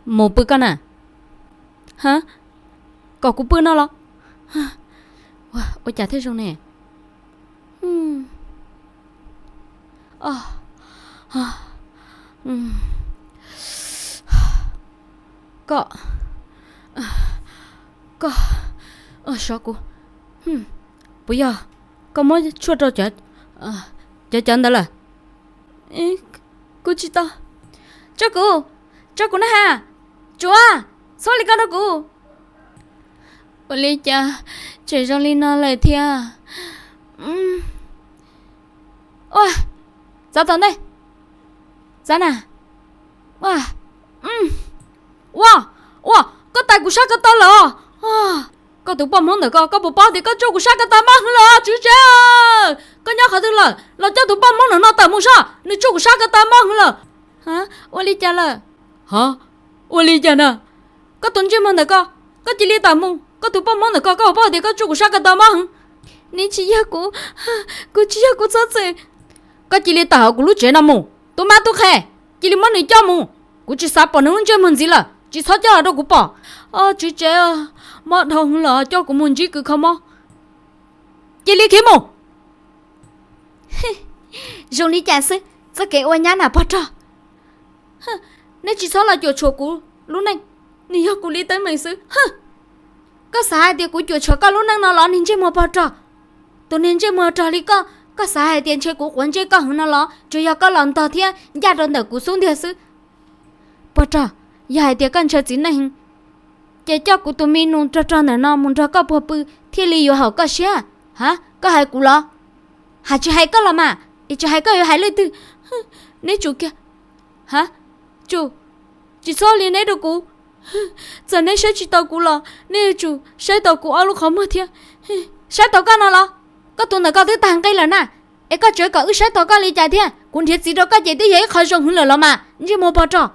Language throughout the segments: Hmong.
Mus pw koj na. Ha? Kom kuv pw no los? Ua cas thiaj zoo ne? Koj, koj, sov kuv. Puas yog koj muab tshuaj rau cov, cov cov ntawd lawm? Kuv tsis tau. Tso kuv, tso kuv na ha. Tsuav, txhob li ko rau kuv. Ua li cas tseem zoo li no lawm thiab? Ua, txav tom ntej, txav na. Ua, ua, ua, koj tais kuv sab ko taw lawm. Koj tus poj Hmoob ntawm koj, koj puas paub tias koj tsuj kuv sab ko taw mob heev lawm, tswv tsev? Koj nyob qhov twg lawm los coj tus poj Hmoob ntawm no tawm mus soj, nws tsuj kuv sab ko taw mob heev lawm. Ha? Ua li cas lawm? Ha? Ua li cas na? Koj tus ntsej muag ntawm koj, koj cia li tawm mus. Koj tus poj Hmoob ntawm koj, koj puas paub tias koj tsuj kuv sab ko taw mob heev? Nws tsis yog kuv, kuv tsis yog, kuv txhob txwm. Koj cia li tawm hauv kuv lub tsev no mus, tub mab tub qhe, cia li muab nws coj mus. Kuv tsis xav pom nws lub ntsej muag ntxiv lawm, tsis txhob coj los rau kuv pom. Tswv tsev, mob dhau heev lawm, coj kuv mus ntsib kws kho mob. Cia li khiav mus. Zoo li cas xwb, txoj kev ua nyab na pog rog. Neb tsis txhob los cuam tshuam kuv lub neej, nws yog kuv li teeb meem xwb. Koj xav hais tias kuv cuam tshuam koj lub neej no los niag ntsej muag pog rog? Tus niag ntsej muag rog li koj, koj xav hais tias ntshe kuv quav ntsej koj heev no los? Tsuas yog koj los ntog thiab ncaj rau ntawm kuv xub ntiag xwb. Pog rog, yog hais tias koj ntshaw txiv neej heev, ces coj kuv tus me nus rog rog ntawm no mus nrog koj puag pw thiaj li yuav haum koj siab. Ha, koj hais kuv los? Hais tsis hais koj los mas, es tsis hais koj yuav hais leej twg? Neb tsum kiag. Ha, tsum, tsis txhob li neb rau kuv. Txawm neb saib tsis taus kuv los neb yuav tsum saib taus kuv ob lub qhov muag thiab. Saib taus koj no los? Koj tus ntawm koj twb tag nqi lawm na, es koj tseem kom wb saib taus koj li cas thiab? Kuv nrhiav txiv rau koj ces twb yog ib qho zoo heev lawm los mas, ntsej muag pog rog.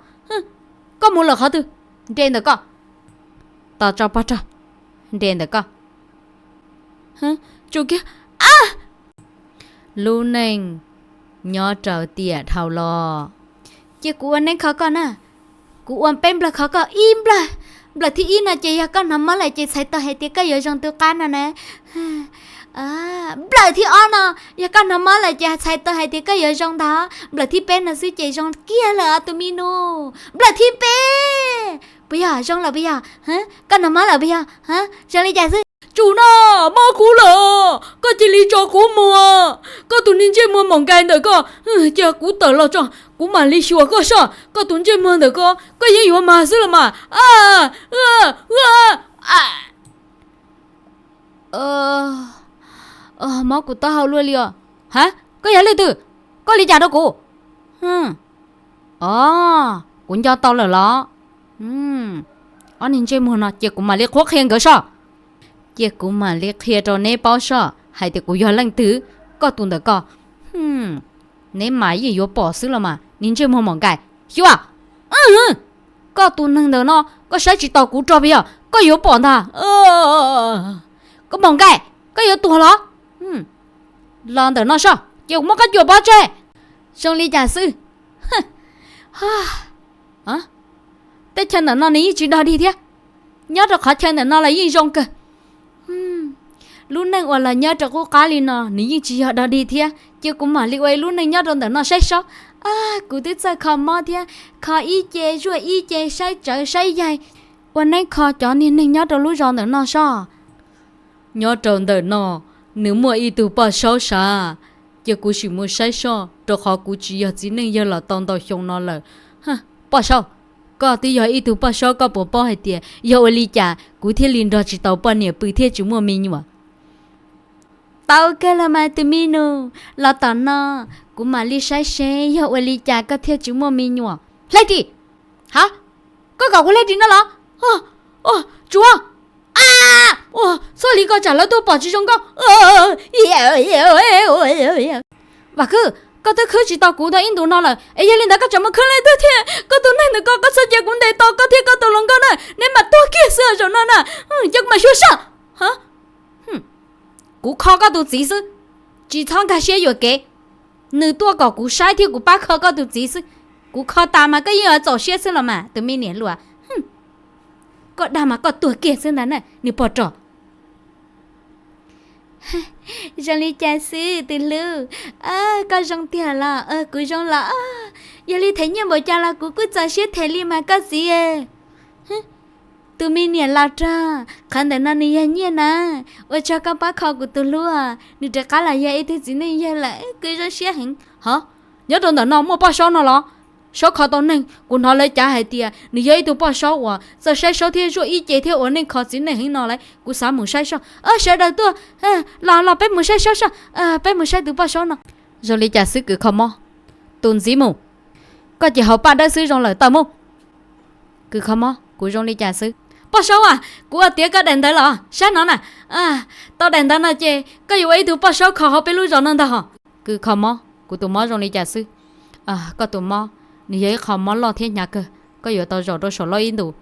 Koj mus lawm qhov twg? Nres ntawm koj. Tos tso pog rog, nres ntawm koj. Tsum kiag. Lub neej nyob rau tiam dhau los. Cia kuv ua neeb kho koj na. Kuv ua peb nplawg kho koj ib nplawg. Nplawg thib ib no ces yog koj hnov mob lawm ces txhais tau hais tias koj yuav zoo tu qab no na. Nplawg thib ob no, yog koj hnov mob lawm ces txhais tau hais tias koj yuav zoo ntag. Nplawg thib peb no xwb ces zoo kiag lawm os tus me nus. Nplawg thib peb, puas yog zoo lawm puas yog? Koj hnov mob lawm puas yog? Zoo li cas xwb? Tsum no, mob kuv lawm, koj cia li tso kuv mus. Koj tus niag ntsej muag mom nkais ntawm koj, cia kuv tawm los tso, kuv mam li xyuas koj soj. Koj tus ntsej muag ntawm koj, koj yeej yuav mag xwb los mas. Mob kuv taub hau luaj li os. Ha, koj yog leej twg? Koj li cas rau kuv? Os, kuv nco tau lawm los? Ob niag ntsej muag no cia kuv mam li qhuab qhia nkawd soj. Cia kuv mam li qhia rau neb paub soj hais tias kuv yog leej twg. Koj tus ntawm koj, neb mas yeej yuav pom xwb los mas, niag ntsej muag mom nkais. Xyuas, koj tus neeg ntawm no koj saib tsis taus kuv rog puas yog? Koj yuav pom ntag. Koj mom nkais, koj yuav tuag los? Los ntawm no soj, cia kuv muab koj cuam pov tseg. Zoo li cas xwb? Teb chaws ntawm no nws yeej tsis dog dig thiab. Nyob rau qhov chaw ntawm no los yeej zoo kawg. Lub neej uas los nyob rau qub qab li no nws yeej tsis yog dog dig thiab. Cia kuv mam li ua ib lub neej nyob rau ntawm no saib soj. Kuv twb txawj kho mob thiab, kho ib ce zuaj ib ce, saib tsawv saib yaig, ua neeb kho cov niag neeg nyob rau lub zos ntawm no soj. Nyob rau ntawm no, nws muaj ib tug poj saub sav, cia kuv sim mus saib soj, rau qhov kuv tsis yog txiv neej yawg los tau ntau xyoo no lawm. Poj saub, koj twb yog ib tug poj saub, koj puas paub hais tias yog ua li cas kuv thiaj li nrog tsis tau poj niam pw thiab tsis muaj me nyuam? Tau kawg los mas tus me nus, los tom no, kuv mam li saib seb yog ua li cas koj thiaj tsis muaj me nyuam. Hlais ris! Ha, koj kom kuv hlais ris no los? Tsuav! Txhob li ko tsam lawv tuaj pom tsis zoo nkauj. Vam Khwb, koj twb khwb tsis tau kuv tau ib ntus no lawm es yog li ntawd koj tseem mus khwb leej twg thiab? Koj tus neeg ntawm koj, koj txhob cia kuv ntes tau koj thiab koj tus hluas nkauj na, neb mam tuag kiag xwb zaum no na. Ces kuv mam xyuas soj. Kuv kho koj tus txiv xwb, tsis txhob nkag siab yuam kev. Nws tuaj kom kuv saib thiab kuv pab kho koj tus txiv xwb. Kuv kho tas mas koj yeej yuav txaus siab xwb los mas tus me niam hluas. Koj dag mas koj tuag kiag xwb ntag na, niag pog rog. Zoo li cas xwb tus hlub? Koj zoo tiag los? Kuv zoo los. Yog li them nyiaj npaum cas los kuv kuj txaus siab them li mas koj txiv. Tus me niam laus rog, qhov ntawm no nws yog nyiaj na, ua tsaug koj pab kho kuv tus hlub, nws rov qab los yog ib tug txiv neej yawg lawm, kuv zoo siab heev. Hov, nyob rau ntawm no muaj poj saub no los? Saub kho tau neeg, kuv hnov lawv cav hais tias nws yog ib tug poj saub uas txawj saib saub thiab zuaj ib ce thiab ua neej kho txiv neej heev no lauj, kuv xav mus saib saib. Sawv daws tuaj, los los peb mus saib saib saib, peb mus saib tus poj saub no. Zoo li cas xwb kws kho mob? Tus ntxiv mus, koj ces haus paj dawb xwb zoo lawm tawm mus. Kws kho mob, kuv zoo li cas xwb? Poj saub as, kuv ua tiav koj daim ntawv los saib no na. Tau daim ntawv no ces koj yuav ua ib tug poj saub kho hauv peb lub zos no ntag hos. Kws kho mob, kuv tus mob zoo li cas xwb? Koj tus mob nws yog ib qho mob loj thiab hnyav kawg, koj yuav tau zaum rau saum loj ib ntus.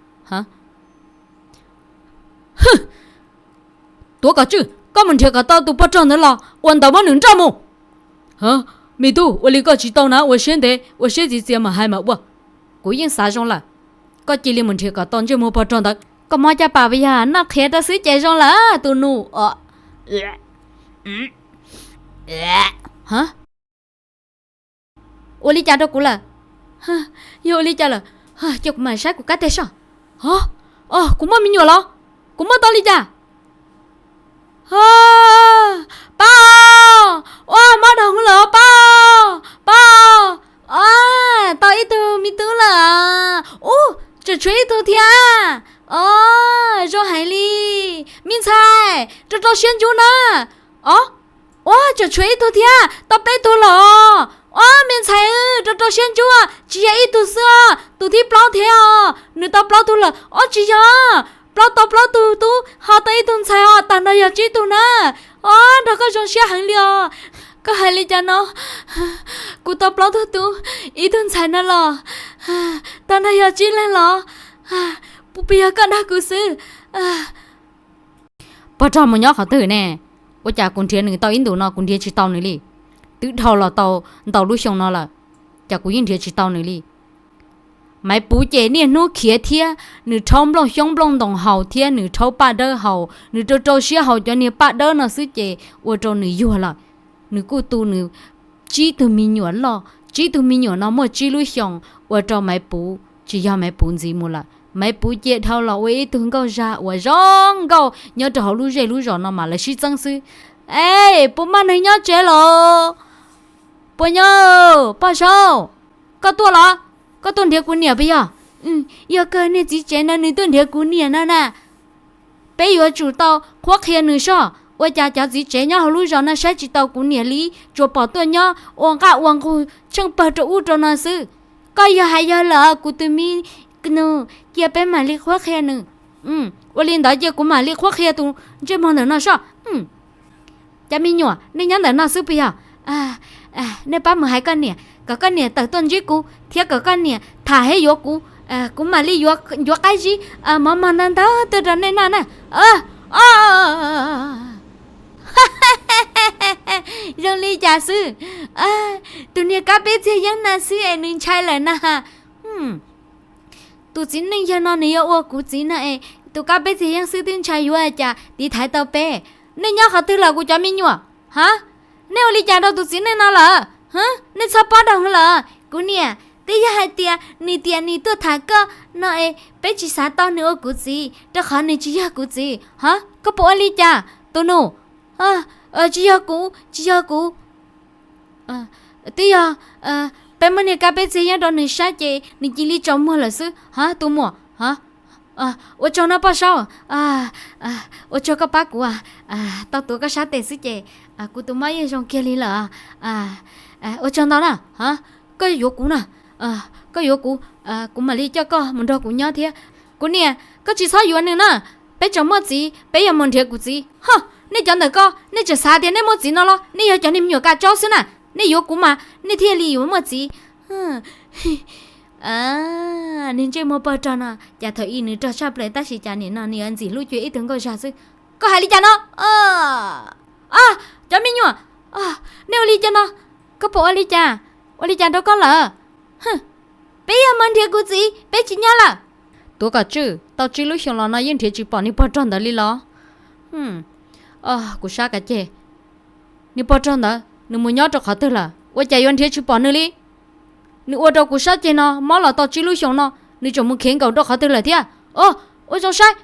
Tuav kom tswj, koj mus nrhiav kom tau tus poj rog ntawd los ua ntawv muab nws nrauj mus. Me tub, ua li koj tsis tau na, ua siab ntev ua siab txiv txias mas hais mas ua. Kuv yeej xav zoo lawm, koj cia li mus nrhiav kom tau ntsej muag pog rog ntawd. Koj mob caj pas puas yog? Noj qhiav rau xwb ces zoo lawm tus nus. Ua li cas rau kuv lawm? Yog ua li cas lawm? Ces kuv mam saib kuv kab teg soj. Kuv muaj me nyuam los? Kuv muaj tau li cas? Pab, ua mob dhau lawm pab, pab. Tau ib tug me tub lawm. Ub, tseem tshuav ib tug thiab. Zoo heev li. Me ntxhais, rau rau siab ntsuj na. Ua, tseem tshuav ib tug thiab, tau peb tug los. Ua, me ntxhais, rau rau siab ntsuj, tsis yog ib tug xwb, tus thib plaub thiab os, nws tau plaub tug lawm. Ua, tsis yog, plaub tau plaub tug tub ho tau ib tug ntxhais os, tag nrho yog tsib tug na. Ua, nrog koj zoo siab heev li os. Koj hais li cas no? Kuv tau plaub tug tub, ib tug ntxhais no los, tag nrho yog tsib leeg los? Puas yog koj dag kuv xwb? Pog rog mus nyob qhov twg ne? Ua cas kuv nrhiav nws tau ib ntus no kuv nrhiav tsis tau nws li? Twb dhau los tau ntau lub xyoo no lawm, cas kuv yeej nrhiav tsis tau nws li? Maiv Puv ces niaj hnub khiav thiab, nws rhaub nplooj xyoob nplooj ntoos haus thiab nws rhaub paj dawb haus, nws rau rau siab haus cov niag paj dawb no xwb ces ua rau nws yuag lawm. Nws kuj tu nws tsib tug me nyuam loj, tsib tug me nyuam no muaj tsib lub xyoos, ua rau Maiv Puv tsis yog Maiv Puv ntxiv mus lawm. Maiv Puv cia dhau los ua ib tug nkauj zag uas zoo nkauj nyob rau hauv lub zej lub zos no mas lawv sib txeeb xwb. Es, puas muaj neeg nyob tsev los? Puas nyob, poj saub? Koj tuaj los? Koj tuaj nrhiav kuv niam puas yog? Yog kawg, niag txiv tsev no nws tuaj nrhiav kuv niam no na. Peb yuav tsum tau qhuab qhia nws soj. Ua cas cov txiv tsev nyob hauv lub zos no saib tsis taus kuv niam li, tsuas pom tuaj nyob ua nqaj ua nqug tsheej pawg rau ub rau no xwb. Koj yog hais yog lawm, kuv tus me nus, cia peb mam li qhuab qhia nws. Ua li ntawd cia kuv mam li qhuab qhia tus ntsej muag ntawm no soj. Cov me nyuam, nej nyob ntawm no xwb puas yog? Nej pab mus hais koj niam kom koj niam tawm tuaj ntsib kuv thiab kom koj niam tham thiab yuav kuv. Kuv mam li yuav qaib zib mov mog ntau ntau tuaj rau nej noj na. Zoo li cas xwb? Tus niag kab peb txiag yeeb no xwb es nws ntshai lawm na. Tus txiv neej yawg no nws yuav ua kuv txiv no es tus kab peb txiag yeeb xwb twb ntshai, yuav cas tiv thaiv tau peb. Nej nyob qhov twg lawm kuv cov me nyuam? Ha, nej ua li cas rau tus txiv neej no lawm? Ha, nej txhob pob doog lawm. Kuv niam, twb yog hais tias nws tias nws tuaj tham koj no es peb tsis xav tau nws ua kuv txiv rau qhov nws tsis yog kuv txiv. Ha, koj puas ua li cas tus nus? Tsis yog kuv, tsis yog kuv. Twb yog peb muab niag kab peb txiag yeeb rau nws saib ces nws cia li tsaus muag lawm xwb. Ha, tus muam, ua tsaug no poj saub, ua tsaug koj pab kuv, tau tuav koj sab tes xwb ces kuv tus mob yeej zoo kiag li lawm. Ua tsaug ntau na. Koj yuav kuv na, koj yuav kuv, kuv mam li coj koj mus nrog kuv nyob thiab. Kuv niam, koj tsis txhob yuav nws na. Peb tseem muaj txiv, peb yuav mus nrhiav kuv txiv. Ho, nej cov ntawm ko nej tseem xav tias nej muaj txiv no los? Nej yog cov niag me nyuam kaj tsob xwb na. Nej yuav kuv mas nej thiaj li yuav muaj txiv. Niag ntsej muag pog rog no cas thaum ub nws rog tshaj plaws tab sis cas nim no nws yuav ntxim hlub cuag ib tug nkauj zag xwb. Koj hais li cas no? Cov me nyuam, nej ua li cas no? Koj puas ua li cas? Ua li cas rau koj lawm? Peb yog mus nrhiav kuv txiv, peb tsis nyob lawm. Tuav Kom Tswj, tau tsib lub xyoos los no yeej nrhiav tsis pom niag pog rog ntawd li los? Kuv sab kav ceg, niag pog rog ntawd nws mus nyob rau qhov twg lawm? Ua cas yuav nrhiav tsis pom nws li? Nws ua rau kuv sab ceg no mob los tau tsib lub xyoos no, nws tseem mus khiav nkaum rau qhov twg lawm thiab? Os, ua zoo saib,